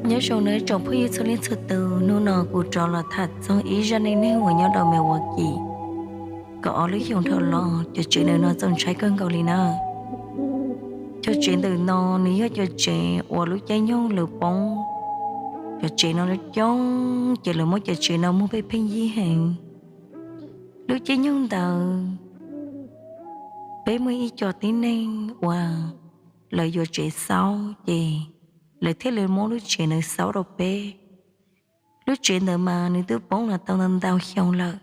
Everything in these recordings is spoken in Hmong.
Nyob zoo nawb tsoom phooj ywg txhua leej txhua tus, hnub no kuv rov los tham txog ib zaj neej neeg uas nyob rau Milwaukee, kaum ob lub xyoo dhau los. Cov tsev ntawm no txaus ntshai kawg nkaus li na. Cov tsev ntawm no nws yog cov tsev uas lub caij nyoog lawv poob. Cov tsev no coob ces lawv muab cov tsev no muag pheej pheej yig heev. Lub caij nyoog ntawd peb muaj ib co tib neeg uas lawv yuav tsev xaub ces lawv thiaj li muab lub tsev ntawd xaub rau peb. Lub tsev ntawd mas nws twb poob los tau ntau ntau xyoo lawm,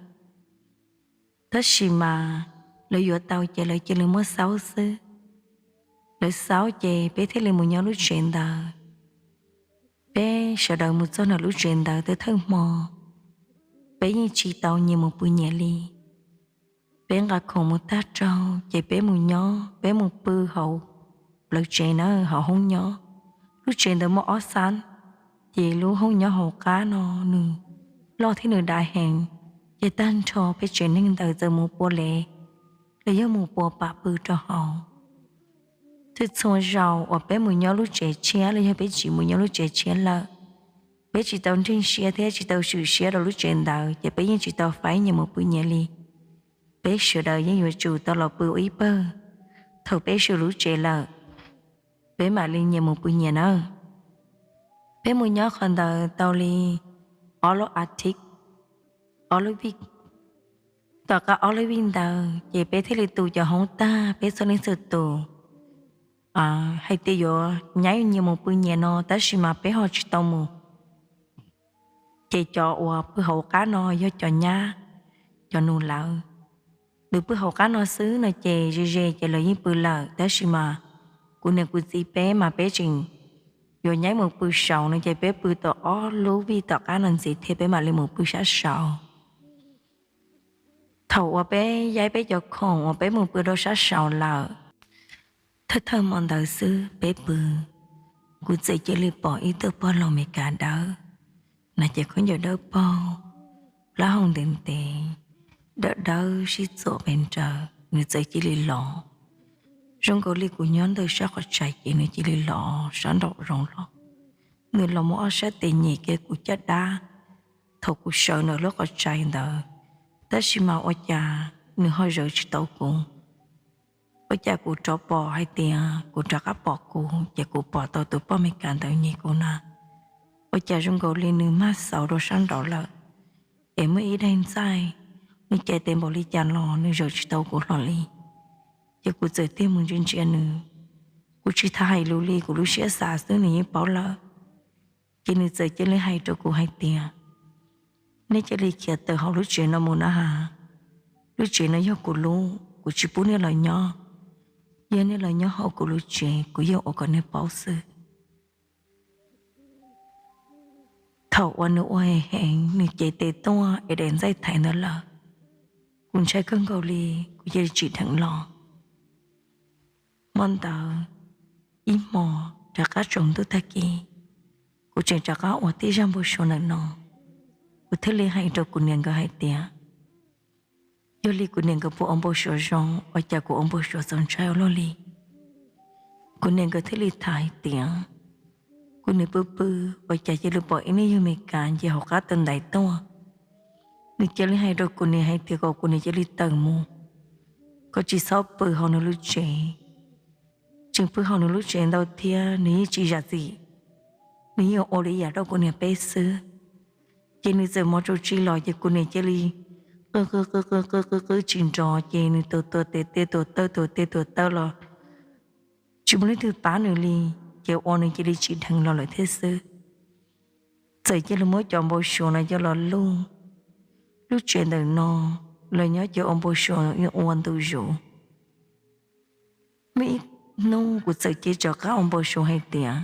tab sis mas lawv yuav tau ces lawv cia li muab xaub xwb. Lawv xaub ces peb thiaj li mus nyob lub tsev ntawd. Peb sawv daws mus txog ntawm lub tsev ntawd thawj thawj hmo, peb yeej tsis tau nyias mus pw nyias li. Peb nqa khoom mus tag rau ces peb mus nyob, peb mus pw hauv plawv tsev na, hauv hoob nyob. Lub tsev ntawd muaj ob xab, ces lub hoob nyob hauv qab no nws loj thiab nws dav heev, ces tag nrho peb tsev neeg ntawd txawm mus pua lev los yog mus pua pam pw rau hauv. Txhua txhua zaus uas peb mus nyob lub tsev tshiab los yog peb tsis mus nyob lub tsev tshiab lawm, peb tsis tau ntseeg siab thiab tsis tau swm siab rau lub tsev ntawd ces peb yeej tsis tau faib nyias mus pw nyias li. Peb sawv daws yeej yuav tsum tau los pw ua ib pawg. Thaum peb swm lub tsev lawm, peb mam li nyias mus pw nyias nawb. Peb mus nyob qhov ntawd tau li ob lub as thiv, ob lub vij. Tom qab ob lub vij ntawd ces peb thiaj li tu cov hoob tag, peb txhua leej txhua tus hais tias yuav nyaib nyias mus pw nyias no, tab sis mas peb ho tsis tau mus. Ces cov uas pw hauv qab no yog cov nyab, cov nus lawv. Nws pw hauv qab no xwb no ces ze ze ces lawv yeej pw lawm, tab sis mas kuv niam kuv txiv peb mas peb tseem yuav nyaib mus pw saud no ces peb pw tau ob lub vij tom qab no ntxiv thiab peb mam li mus pw sab saud. Thaum uas peb yaib peb cov khoom uas peb mus pw rau sab saud lawm, thawj thawj hmo ntawd xwb peb pw, kuv txawm cia li pom ib tug pog laus Meskas dawb, na ces khaub ncaws dawb paug, plaub hau ntev ntev, dawb dawb sib txuam pes nraws, nws txawm cia li los. Zoo nkaus li kuv nyob ntawm sab qhov tsev ces nws cia li los sab nraum zoov los. Nws los muab ob sab tes nyem kiag kuv caj dab thaum kuv sawv ntawm lub qhov tsev ntawd, tab sis mas ua cas nws ho zawv tsis tau kuv. Ua cas kuv rov pom hais tias kuv rov qab pom kuv ces kuv pom tau tus poj Meskas ntawd nyem kuv na. Ua cas zoo nkaus li nws mag xauv rau sab nraud lawm, es muaj ib daim ntxaij, nws cais tes npaum li cas los nws zawm tsis tau kuv hlo li. Ces kuv txawm tig mus ntsia ntsia nws. Kuv tsis tas hais lus li, kuv lub siab xav xwb nws yeej paub lawm. Ces nws txawm cia li hais rau kuv hais tias, nej cia li khiav tawm hauv lub tsev no mus na has, lub tsev no yog kuv lub, kuv tsis pub nej los nyob. Yog nej los nyob hauv kuv lub tsev kuv yeej ua kom nej paub xwb. Thaum uas nws ua heev heev nws cev tes tuaj es daim ntxaij thaiv ntawd lawm, kuv ntshai kawg nkaus li, kuv cia li tsim dheev los. Hmo ntawd ib hmo rov qab tsaus ntuj tag kis, kuv tseem rov qab ua tib zaj npau suav ntawm no. Kuv thiaj li hais rau kuv niam nkawd hais tias, yog li kuv niam nkawd puas ua npau suav zoo, ua cas kuv ua npau suav txaus ntshai ua luaj li. Kuv niam nkawd thiaj li tham hais tias, kuv niam pw pw, ua cas cia li pom ib niag yawg Meskas nce hauv qab taw ntaiv tuaj. Nws cia li hais rau kuv niam hais tias kom kuv niam cia li tawm mus, kom tsis txhob pw hauv nws lub tsev. Tseem pw hauv nws lub tsev ntau thiab nws yeej tsis zam txim, nws yeej ua li yam rau kuv niam peb xwb. Ces nws txawm mov tsu tsi los ces kuv niam cia li qw qw qw qw qw qw qw tsis nrov, ces nws tuam tuam tes tes tuam taw tuam tes tuam taw los tsis muaj leej twg pab nws li, ces ua nws cia li tsim dheev los lawm thiab xwb. Txawm cia li muab cov npau suav no coj los luj. Lub tsev ntawm no los nyob ces ua npau suav ua ntu zus. Muaj ib hnub kuv txawm cia li rov qab ua npau suav hais tias,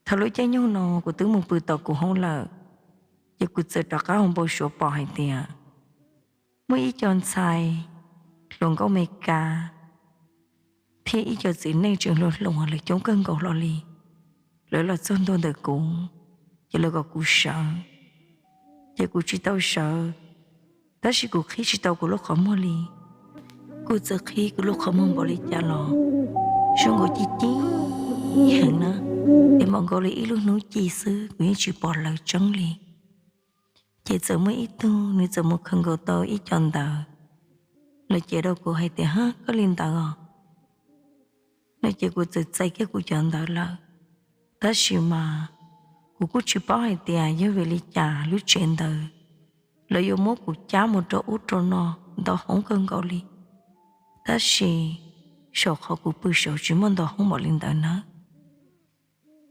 thaum lub caij nyoog no kuv twb mus pw tom kuv hoob lawm, ces kuv txawm rov qab ua npau suav pom hais tias muaj ib co ntxhais hluas nkauj Meskas thiab ib co txiv neej tseem hluas hluas, lawv coob kawg nkaus hlo li. Lawv los txog ntua ntawm kuv, ces lawv kom kuv sawv, ces kuv tsis tau sawv, tab sis kuv qhib tsis tau kuv lub qhov muag li. Kuv txawm qhib kuv lub qhov muag npaum li cas los zoo nkaus ci ci heev na. Es npaum nkaus li ib lub hnub ci xwb kuv yeej tsis pom lawv tseeb li. Ces txawm muaj ib tug nws txawm mus khaws nkaus tau ib co ntawv, lawv ces rau kuv hais tias, Hab, koj li ntawd os? No ces kuv txawm txais kiag kuv cov ntawv lawm. Tab sis mas kuv kuj tsis paub hais tias yog vim li cas lub tsev ntawd lawv yuav muab kuv cab mus rau ub rau no ntau hoob kawg nkaus li. Tab sis saum qhov kuv pw saud tsis muaj ntau hoob npaum li ntawd na.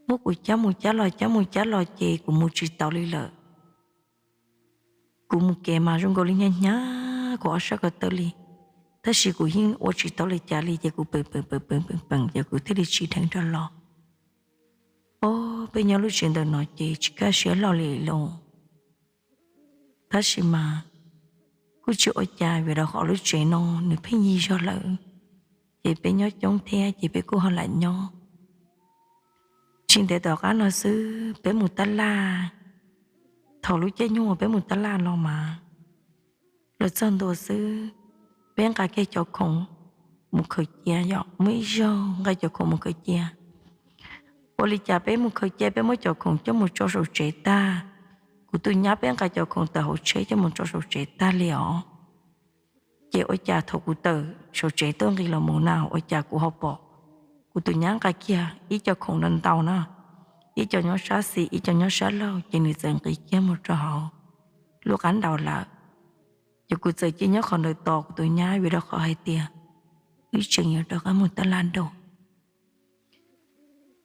Muab kuv cab mus cab los cab mus cab los ces kuv mus tsis tau li lawm. Kuv mus kev mas zoo nkaus li hnyav hnyav kuv ob sab ko taw li, tab sis kuv yeej ua tsis tau li cas li ces kuv peem peem peem peem peem ces kuv thiaj li tsim dheev rov los. Ob peb nyob lub tsev ntawm no ces tsis kaj siab loj li los. Tab sis mas kuj tsis ua cas vim rau qhov lub tsev no nws pheej yig zog lawm, ces peb nyob coob thiab ces peb kuj ho lam nyob. Tsis ntev tom qab no xwb peb mus tab laj. Thaum lub caij nyoog uas peb mus tab laj los mas, los txog ntua xwb, peb nqa kiag cov khoom mus khaws cia, yog muaj ib zaug nqa cov khoom mus khaws cia. Ua li cas peb mus khaws cia peb muab cov khoom coj mus tso saum tsev tag, kuv tus nyab peb nqa cov khoom tawm hauv tsheb coj mus tso saum tsev tag li os. Ces ua cas thaum kuv tawm saum tsev tuaj nqis los mus na ua cas kuv ho pom kuv tus nyab nqa kiag ib co khoom no ntau na, ib co nyob sab xis ib co nyob sab laug ces nws txawm nqis kiag mus rau hauv lub qab nraud lawm. Ces kuv txawm cia nyob qhov ntawd tos kuv tus nyab vim rau qhov hais tias wb tseem yuav rov qab mus tab laj dua.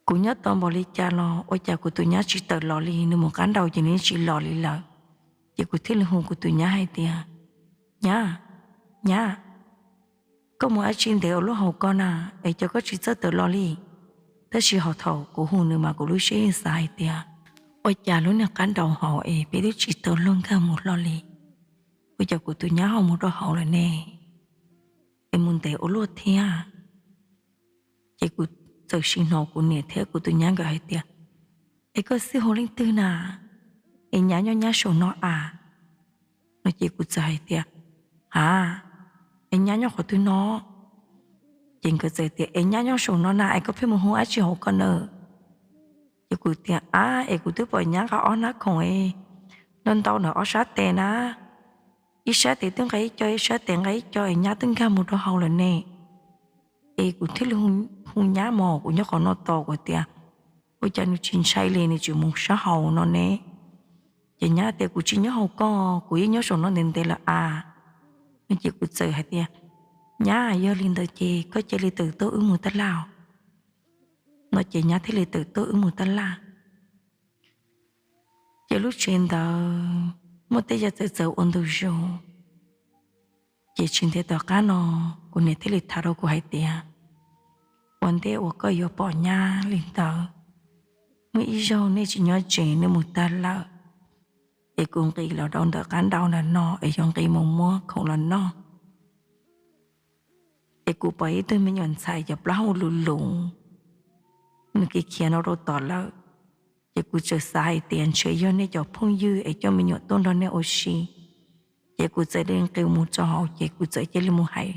Kuv nyob tos npaum li cas los ua cas kuv tus nyab tsis tawm los li, nws mus qab nraud ces nws yeej tsis los li lawm. Ces kuv thiaj li hu kuv tus nyab hais tias, Nyab, nyab, koj mus dab tsi ntev ua luaj hauv ko na, es cas koj tsis txawj tawm los li? Tab sis ho thaum kuv hu nws mas kuv lub siab yeej xav hais tias, ua cas lub niag qab nraud hauv es peb twb tsis tau luag nkag mus hlo li, ua cas kuv tus nyab ho mus rau hauv lawm ne? Es mus ntev ua luaj thiab. Ces kuv txawm sim hnov kuv niam thiab kuv tus nyab nkawd hais tias, Es koj xib hu leej twg na? Es nyab nyob nyab saum no a? No ces kuv txawm hais tias, A, es nyab nyob qhov twg no? Ces nkawd txawm tias, Es nyab nyob saum no na, es koj pheej mus hu dab tsi hauv ko na? Ces kuv tias, A, es kuv twb pom nyab nqa ob hnab khoom ntau ntau ntawm ob sab tes na, ib sab tes twb nqa ib co, ib sab tes nqa ib co, es nyab twb nkag mus rau hauv lawm ne. Es kuv thiaj li hu nyab mog, kuv nyob qhov no tos kuv tias, Ua cas nws tsis ntshai li, nws tsis mus sab hauv no ne? Ces nyab tias, Kuv tsis nyob hauv ko, kuv yeej nyob saum no ntev ntev lawm a. No ces kuv txawm hais tias, Nyab, yog li ntawd ces koj cia li tawm tuaj wb mus tab laj. No ces nyab thiaj li tawm tuaj wb mus tab laj. Ces lub tsev ntawd muaj tej yam txawv txawv ua ntu zus. Ces tsis ntev tom qab no kuv niam thiaj li tham rau kuv hais tias, Ua ntej uas koj yuav pom nyab li ntawd, muaj ib zaug nej tsis nyob tsev, nej mus tag lawm, es kuv nqis los rau ntawm qab nraud ntawm no es yuav nqis mus muab khoom los noj. Es kuv pom ib tug me nyuam ntxhais cov plaub hau lus lus, nws khiav khiav no rau tom lawm. Ces kuv txawm xav hais tias ntshe yog nej cov phooj ywg es coj me nyuam tuaj nrog nej ua si. Ces kuv txawm li nqis mus rau hauv, ces kuv txawm cia li mus hais,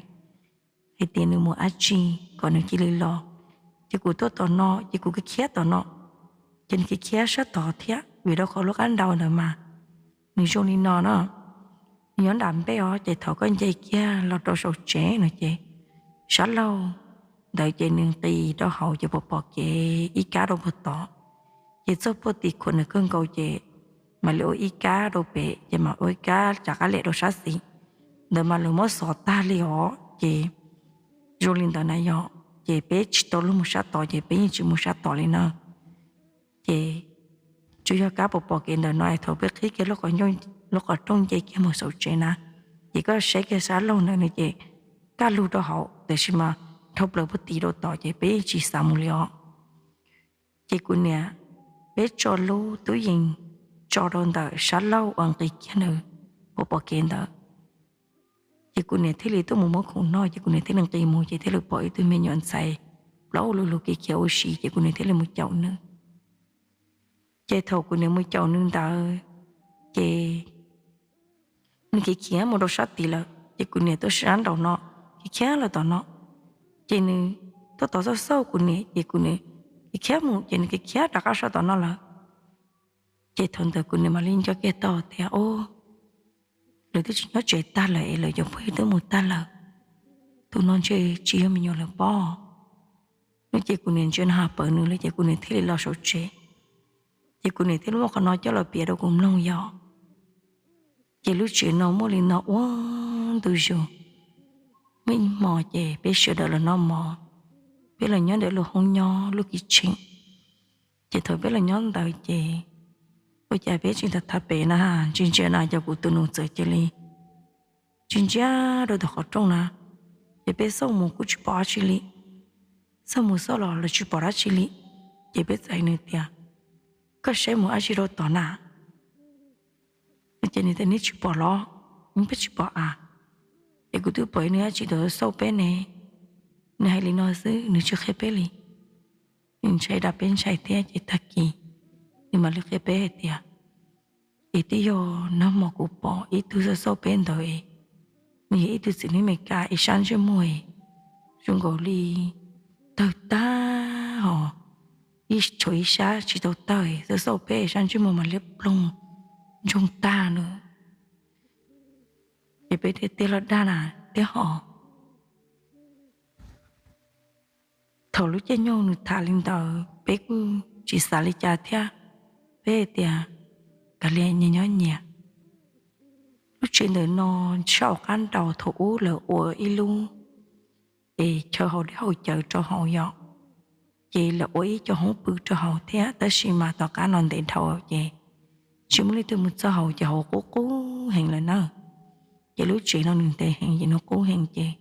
hais tias nws mus dab tsi kom nws cia li los. Ces kuv tuaj tom no, ces kuv khiav tom no, ces nws khiav khiav sab tod thiab, vim rau qhov lub qab nraud ntawd mas nws zoo li no na, nws nyob nram npej os, ces thaum koj nce kiag los rau saum tsev no ces sab laug ntawd ces nws nqis rau hauv ces pom pom kev ib kab rau puag tod. Ces txog puag tim khuam nws kawg nkaus ces mam li ua ib kab rau pem, ces mam ua ib kab rov qab liam rau sab xis. Ntawd mas lawv muab xov tag li os. Ces zoo li ntawd na yog, ces peb tsis tau luag mus sab tod, ces peb yeej tsis mus sab tod li na. Ces tsuas yog kab pom pom kev ntawm no es thaum peb qhib kiag lub qhov rooj nce kiag mus saum tsev na, ces koj saib kiag sab laug ntawd no ces kaj lug rau hauv, tiam sis mas dhau plaws puag tim rau tod ces peb yeej tsis xav mus li os. Ces kuv niam, peb tso lub tub yees tso rau ntawm sab laug uas nqis kiag ntawd, pom pom kev ntawd. Ces kuv niam thiaj li tuaj mus muab khoom noj, ces kuv niam thiaj li nqis mus, ces thiaj li pom ib tug me nyuam ntxhais plaub lus lus khiav khiav ua si, ces kuv niam thiaj li mus caum nws. Ces thaum kuv niam mus caum nws ntawd, ces nws khiav khiav mus rau sab tid lawm, ces kuv niam tuaj sab nraum no, khiav khiav los tom no, ces nws tuaj tod xauj xauj kuv niam, ces kuv niam Khiav mus ces nws khiav rov qab sab tom no lawm. Ces thaum ntawd kuv niam mam li nco kiag tau tias, o, lawv twb tsis nyob tsev tag lawm es lawv cov phooj ywg twb mus tag lawm, tus no ntshe tsis yog me nyuam lawv pob no. Ces kuv niam ntsia no ha pawv nws lawm ces kuv niam thiaj li los saum tsev. Ces kuv niam thiaj li muab qhov no coj los piav rau kuv mloog yog, ces lub tsev no muaj li no ua ntu zus. Muaj ib hmo ces peb sawv daws los noj mov, peb los nyob ntawm lub hoob nyob lub kitchen. Ces thaum peb los nyob ntawd ces ua cas peb tsis tau tham pem na, ntsia ntsia na cov kuv tus nus txawm cia li ntsia ntsia rau tom qhov rooj na. Ces peb xauj mus kuj tsis pom dab tsi li, xauj mus xauj los los tsis pom dab tsi li. Ces peb txawm hais nws tias, koj saib mus dab tsi rau tom na? Ces nws tias, neb tsis pom los? Peb tsis pom a. Ces kuv twb pom nws dab tsi tau xauj peb ne. Nws hais li no xwb nws tsis qhia peb li. Nws ntshai dab peb ntshai thiab ces tag kis nws mam li qhia peb hais tias, es twb yog nag hmo kuv pom ib tug xauj xauj peb ntawd, nws yog ib tug txiv neej Meskas es sab ntsej muag zoo nkaus li tawg tag hos, ib tshuav ib sab tsis tau tawg, xauj xauj peb sab ntsej muag mas liab ploog ntsoog tag na. Ces peb thiaj tias, los dag na, thiab hos thaum lub caij nyoog nws tham li ntawd peb kuj tsis xav li cas thiab. Peb hais tias, kav liam, nyias nyob nyias. Lub tsev ntawm no sab hauv qab nraud thaum ub lawv ua ib lub es chaw haus dej haus cawv rau hauv yom, ces lawv ua ib co hoob pw rau hauv thiab, tab sis mas tom qab no ntev dhau ces tsis muaj leej twg mus txog hauv ces hauv qub qub heev lawm na. Ces lub tsev no nws ntev heev ces nws qub heev ces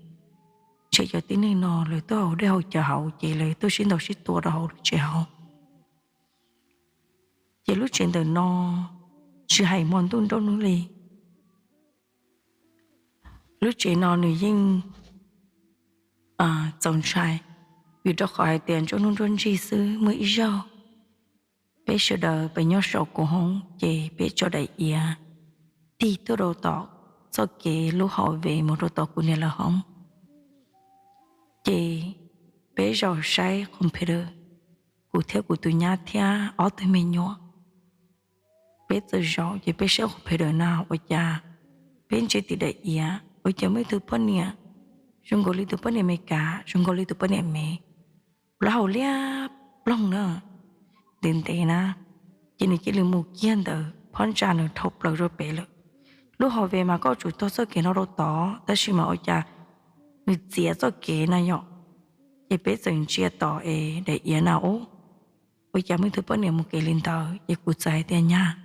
ntshe cov tib neeg no lawv tuaj haus dej haus cawv hauv ces lawv tuaj sib ntaus sib tua rau hauv lub tsev hauv. Ces lub tsev ntawm no tsis hais hmo ntuj nruab hnub li, lub tsev no nws yeej txaus ntshai, vim rau qhov hais tias nruab hnub nruab ntsig xwb muaj ib zaug peb sawv daws pem nyob saum kuv hoob ces peb tso daim iav tig tuaj rau tom txoj kev lub hauv ves mus rau tom kuv niam lawv hoob. Ces peb zaum saib computer, kuv thiab kuv tus nyab thiab ob tug me nyuam. Peb txawm zaum ces peb saib computer na ua cas peb ntsia tim daim iav ua cas muaj ib tug poj niam zoo nkaus li tus poj niam Meskas, zoo nkaus li tus poj niam Mev, plaub hau liab ploog na, ntev ntev na. Ces nws cia li mus kiag ntawm phab ntsa nws dhau plaws rau pem lawm. Lub hauv ves mas koj tsum taug txoj kev no rau tod, tab sis mas ua cas nws txiav txoj kev na yom. Ces peb txawm ntsia tom es daim iav na, ua cas muaj ib tug poj niam mus kev li ntawd. Ces kuv txawm hais tias, nyab,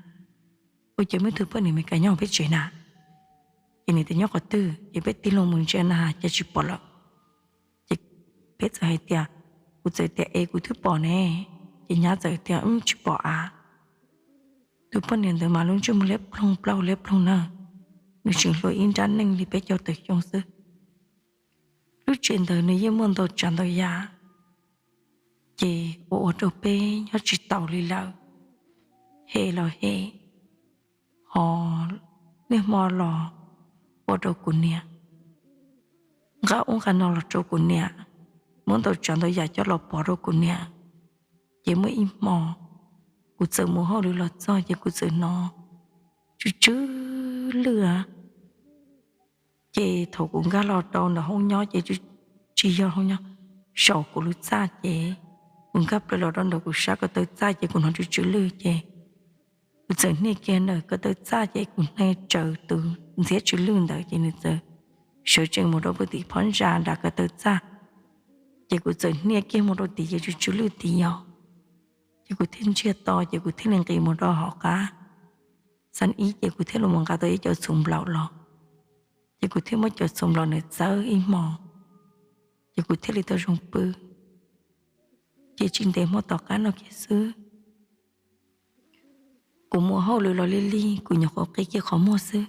ua cas muaj ib tug poj niam Meskas nyob hauv peb tsev na? Ces nws tias, nyob qhov twg? Ces peb tig loo mus ntsia na cas tsis pom lawm. Ces peb txawm hais tias, kuv txawm tias, es kuv twb pom ne. Ces nyab txawm tias, tsis pom av. Tus poj niam ntawd mas lub ntsej muag liab ploog plaub hau liab ploog na, nws tseem hluas ib nrab neej li peb caug tawm xyoo xwb. Lub tsev ntawd nws yeej muaj ntau tsav ntau yam, ces ua ua rau peb nyob tsis taus li lawm. Hem los hem, ho niaj hmo los ua rau kuv niam, nqa ub nqa no los rau kuv niam, muab ntau tsav ntau yam coj los pov rau kuv niam. Ces muaj ib hmo kuv txawm mus hauj lwm los txog ces kuv txawm hnov tsw tsw lwj a. Ces thaum kuv nkag los rau ntawm hoob nyob ces tsis yog hoob nyob, saum kuv lub txaj ces kuv nkag plaws los rau ntawm kuv sab ko taw txaj ces kuv hnov tsw tsw lwj ces kuv txawm hnia kiag ntawm ko taw txaj ces kuv hnia tsaws tus ntxhiab tsw lwj ntawd ces nws txawm sawv tsees mus rau puag tim phab ntsa nram ko taw txaj. Ces kuv txawm hnia kiag mus rau tim ces tsw tsw lwj tim yos. Ces kuv thiaj ntsiag to ces kuv thiaj li nqis mus rau hauv qab xab ib ces kuv thiaj li mus nqa tau ib co txhuv nplaum los. Ces kuv thiaj muab cov txhuv nplaum ntawd txawb ib hmo, ces kuv thiaj li tau zoo pw. Ces tsis ntev hmo tom qab no kiag xwb, kuv mus hauj lwm los lig lig kuv nyuam qhuav qi kiag qhov muag xwb,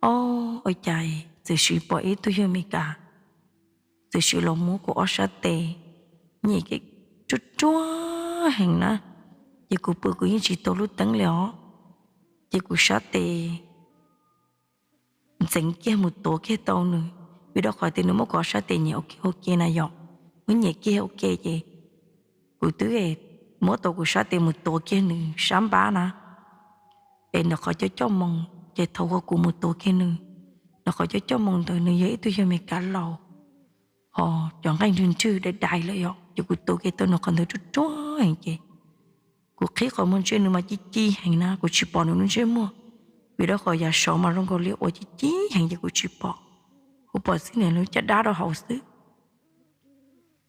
ob, ua cas txawm sim pom ib tug yawg Meskas txawm sim los muab kuv ob sab tes nyem ruaj ruaj heev na. Ces kuv pw kuv yeej tsis tau lub teeb li os. Ces kuv sab tes ntxeev kiag mus tuav kiag tau nws, vim rau qhov tias nws muab kuv ob sab tes nyem ua ke ua ke na yom, muab nyem kiag ua ke ces kuv twb muab tau kuv sab tes mus tuav kiag nws sab npab na, es ntawm qhov coj coj moo, ces thaum uas kuv mus tuav kiag nws, ntawm qhov coj coj moo ntawd nws yog ib tug yawg Meskas laus, ho cov nqaij nrwg nrwg dai dai lawm yom, ces kuv tuav kiag tau nws qhov ntawd ruaj ruaj heev ces kuv qhib qhov muag ntsia nws mas ci ci heev na, kuv tsis pom nws lub ntsej muag, vim rau qhov yav saud mas zoo nkaus li ua ci ci heev ces kuv tsis pom, kuv pom xwb nws lub caj dab rau hauv xwb.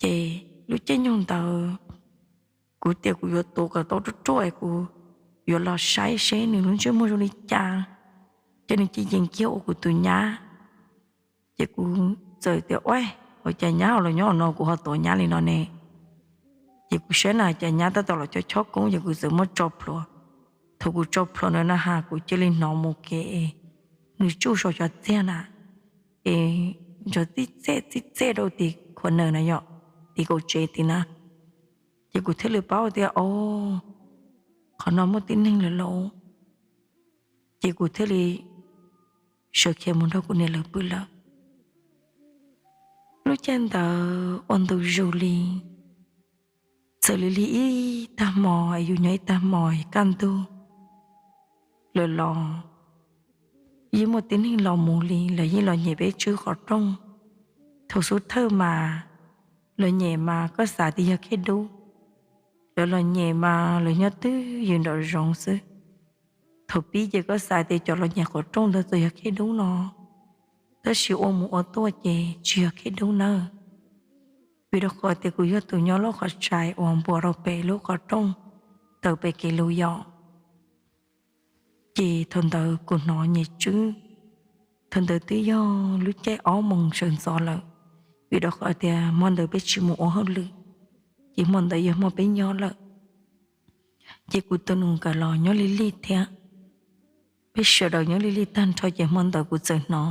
Ces lub caij nyoog ntawd kuv tias kuv yuav tuav kom tau ruaj ruaj es kuv yuav los saib seb nws lub ntsej muag zoo li cas, ces nws cia yees kiag ua kuv tus nyab. Ces kuv txawm tias, Ua, ua cas nyab ho los nyob no kuv ho tuav nyab li no ne? Ces kuv saib na cas nyab tab tom los chob chob koob, ces kuv txawm muab tso plhuav. Thaum kuv tso plhuav ntawd na has kuv cia li hnov mus kev, nws tsuj saum cov txiag na, es nrov txij txej txij txej rau tim khuav naws na yom, tim kaum tsev tim na. Ces kuv thiaj li paub tias, O, qhov no muaj tib neeg lawm lauj. Ces kuv thiaj li sawv khiav mus nrog kuv niam lawv pw lawm. Lub caij ntawd ua ntu zus li, txawm li lig ib tag hmo es yus nyob ib tag hmo kaj ntug lawm los yeej muaj tib neeg los mus li, lawv yeej los nyem peb tswb qhov rooj. Thaum xub thawj mas los nyem mas koj xav tias yog khej dub, lawv los nyem mas lawv nyob twj ywm nraum zoov xwb. Thaum pib ces koj xav tias cov los nyem qhov rooj ntawd txawm yog khej dub no, tab sis ua mus ua tuaj ces tsis yog khej dub nawb, vim rau qhov tias kuv yog tus nyob lub qhov tsaig uas npuas rau pem lub qhov rooj, tawm pem kev lus yom. Ces thaum ntawd kuv hnov nyem tswb, thaum ntawd twb yog lub caij ob moos sawv ntxov lawm, vim rau qhov tias hmo ntawd peb tsis mus ua hauj lwm, ces hmo ntawd yog hmo peb nyob lawm. Ces kuv tus nus nkawd los nyob li lig thiab, peb sawv daws nyob li lig tag nrho ces hmo ntawd kuv txawm hnov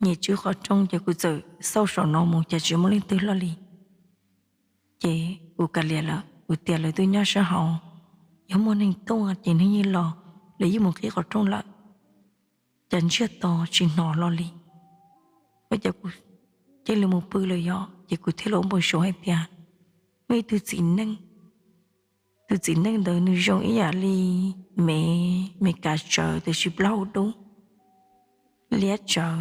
nyem tswb qhov rooj ces kuv txawm xauj saum no mus cas tsis muaj leej twg hlo li. Ces kuv kav liam lawm, kuv tias lawv twb nyob sab hauv, yog muaj neeg tuaj ces neeg yeej los, lawv yeej mus qhib qhov rooj lawm, cas ntsiag to tsis hnov hlo li. Ua cas kuv cia li mus pw lawm yom, ces kuv thiaj li ua npau suav hais tias muaj ib tug txiv neej, tus txiv neej ntawd nws zoo ib yam li me, me kav tsawv tiam sis plaub hau dub, liab tsawv,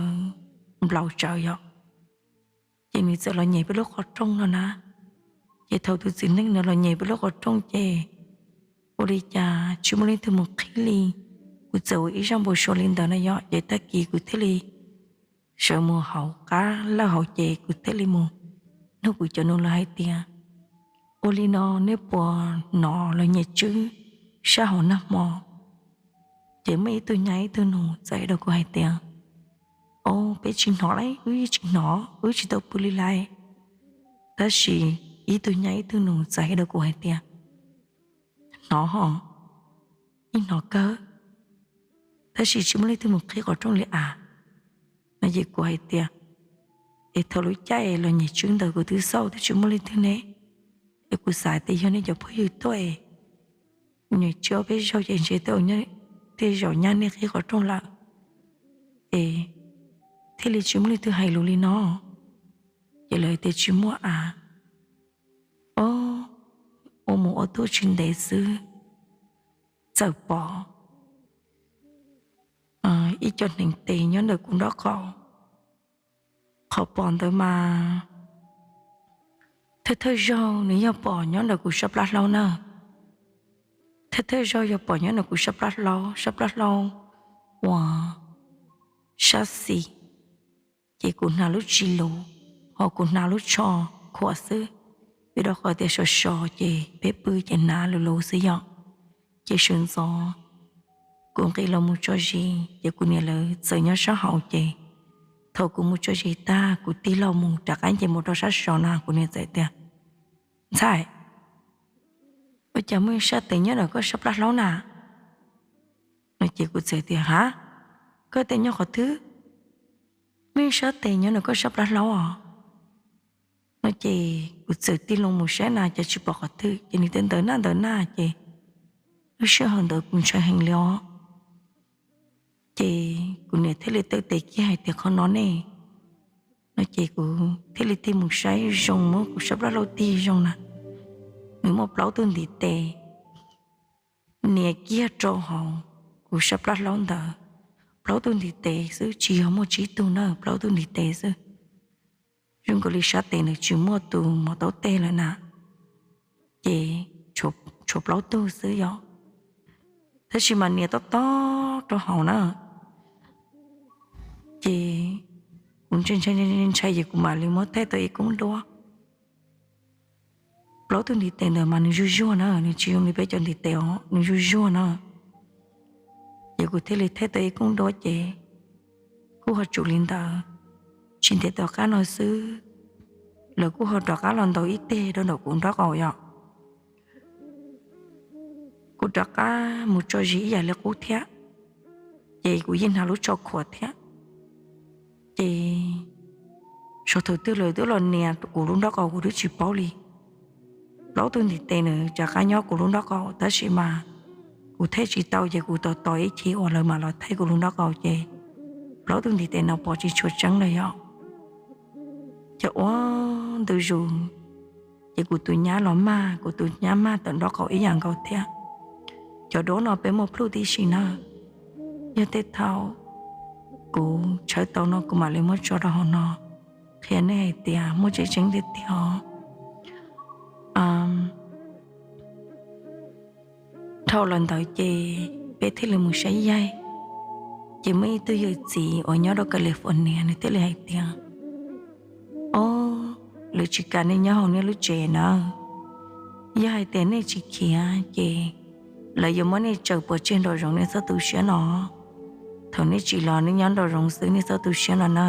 nplaum tsawv yom. Ces nws txawm los nyem peb lub qhov rooj no na. Ces thaum tus txiv neej no los nyem peb lub qhov rooj ces ua li cas tsis muaj leej twg mus qhib li. Kuv txawm ua ib zaj npau suav li ntawd na yom, ces tag kis kuv thiaj li sawv mus hauv qab lawj hauv ces kuv thiaj li mus nug kuv cov nus lawv hais tias, Ua li no nej puas hnov los nyem tswb sab hauv nag hmo? Ces muaj ib tug nyab ib tug nus txawm hais rau kuv hais tias, O, peb tsis hnov lauj, wb tsis hnov, wb tsis tau pw li lauj. Tab sis ib tug nyab ib tug nus txawm hais rau kuv hais tias, Hnov hos, yeej hnov kawg, tab sis tsis muaj leej twg mus qhib qhov rooj li as. No ces kuv hais tias, Es thaum lub caij los nyem tswb ntawd kuv twb xauj twb tsis muaj leej twg ne, es kuv xav tias yog nej cov phooj ywg tuaj es nyem tswb ob peb zaug ces ntshe tej zaum nyab nej qhib qhov rooj lawm, es thiaj li tsis muaj leej twg hais lus li no. Ces lawv tias tsis muaj as. O, ua mus ua tuaj tsis ntev xwb, txawm pom ib co hneev tes nyob ntawm kuv nraub qaum. Qhov pom ntawd mas thawj thawj zaug nws yog pom nyob ntawm kuv sab plab hlaub na. Thawj thawj zaug yog pom nyob ntawm kuv sab plab hlaub, sab plab hlaub uas sab xis, ces kuv hnav lub tsis lus, ho kuv hnav lub tsho khuam xwb, vim rau qhov tias sov sov ces peb pw ces hnav lus lus xwb yom. Ces sawv ntxov kuv nqis los mus tso zis ces kuv niam lawv txawm nyob sab hauv ces thaum kuv mus tso zis tag kuv tig los mus rov qab nce mus rau sab saud na kuv niam txawm tias, Ntxhais, ua cas muaj ib sab tes nyob ntawm koj sab plab hlaub na? No ces kuv txawm tias, Ha, koj tes nyob qhov twg? Muaj ib sab tes nyob ntawm koj sab plab hlaub os. No ces kuv txawm tig loo mus saib na cas tsis pom qhov twg ces nws tias ntawm na ntawm na ces lub sij hawm ntawd kuv ntshai heev li os. Ces kuv niam thiaj li taw tes kiag hais tias qhov no ne, No ces kuv thiaj li tig mus saib zoo, muab kuv sab plab hlaub tig zoo na, nws muaj plaub tug ntiv tes nias kiag rau hauv kuv sab plab hlaub ntawd. Plaub tug ntiv tes xwb, tsis yog muaj tsib tug na, plaub tug ntiv tes xwb. Zoo nkaus li sab tes nws tsis muaj tus mos taub teg lawm na, ces tshuav plaub tug xwb yom. Tab sis mas nias tob tob rau hauv na, ces kuv ntshai ntshai ces kuv mam li muab thaij tau ib koob duab. Plaub tug ntiv tes ntawd mas nws zuag zuag na, nws tsis zoo li peb cov ntiv tes os, nws zuag zuag na. Ces kuv thiaj li thaij tau ib koob duab ces kuj ho tsum li ntawd. Tsis ntev tom qab no xwb, lawv kuj ho rov qab los ntaus ib teg rau ntawm kuv nraub qaum yom. Kuv rov qab mus tso zis ib yam li qub thiab, ces kuv yeej hnav lub tsho khuam thiab. Ces saum thaum twg lawv twb los nias kuv lub nraub qaum kuv twb tsis paub li. Plaub tug ntiv tes nws rov qab nyob kuv lub nraub qaum tab sis mas kuv thaij tsis tau ces kuv tos tos ib chim uas lawv mam los thaij kuv lub nraub qaum ces plaub tug ntiv tes no pom tsis tshua tseeb lawm yom. Ces ua ntawd zus, ces kuv tus nyab los mag, kuv tus nyab mag tawm nraub qaum ib yam nkaus thiab. Cov duab no peb muaj plhuj tib si na, yog tej thaum kuv tshawb tau no kuv mam li muab tso rau hauv no qhia nej hais tias muaj tseeb tseeb tiag tiag os. Dhau los ntawd ces peb thiaj li mus saib yaig. Ces muaj ib tug yawm txiv uas nyob rau California nws thiaj li hais tias, o, lawv tsis kam nej nyob hauv nej lub tsev na. Yog hais tias nej tsis khiav ces lawv yuav muab nej tsaws pov tseg nraum zoov nej txhob tu siab no. Thaum nej tsim los nej nyob nraum zoov xwb nej txhob tu siab no na.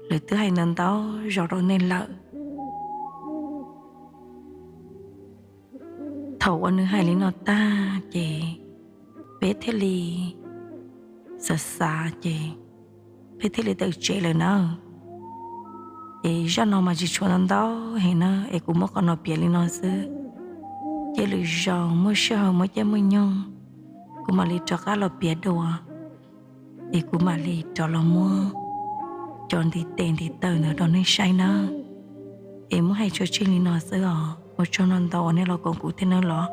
Lawv twb hais ntau ntau zaus rau nej lawm. Thaum uas nws hais li no tag ces peb thiaj li xav xav ces peb thiaj li tawm tsev lawm na. Ces zaj no mas tsis tshuav ntau ntau heev na es kuv muab qhov no piav li no xwb. Ces lwm zaus muaj sij hawm muaj caij muaj nyoog kuv mam li rov qab los piav dua, es kuv mam li rov los muab cov ntiv tes ntiv taw ntawd rau nej saib nawb. Es muab hais tso tseg li no xwb os, ua tsaug ntau ntau uas nej los koom kuv thiab nawb los.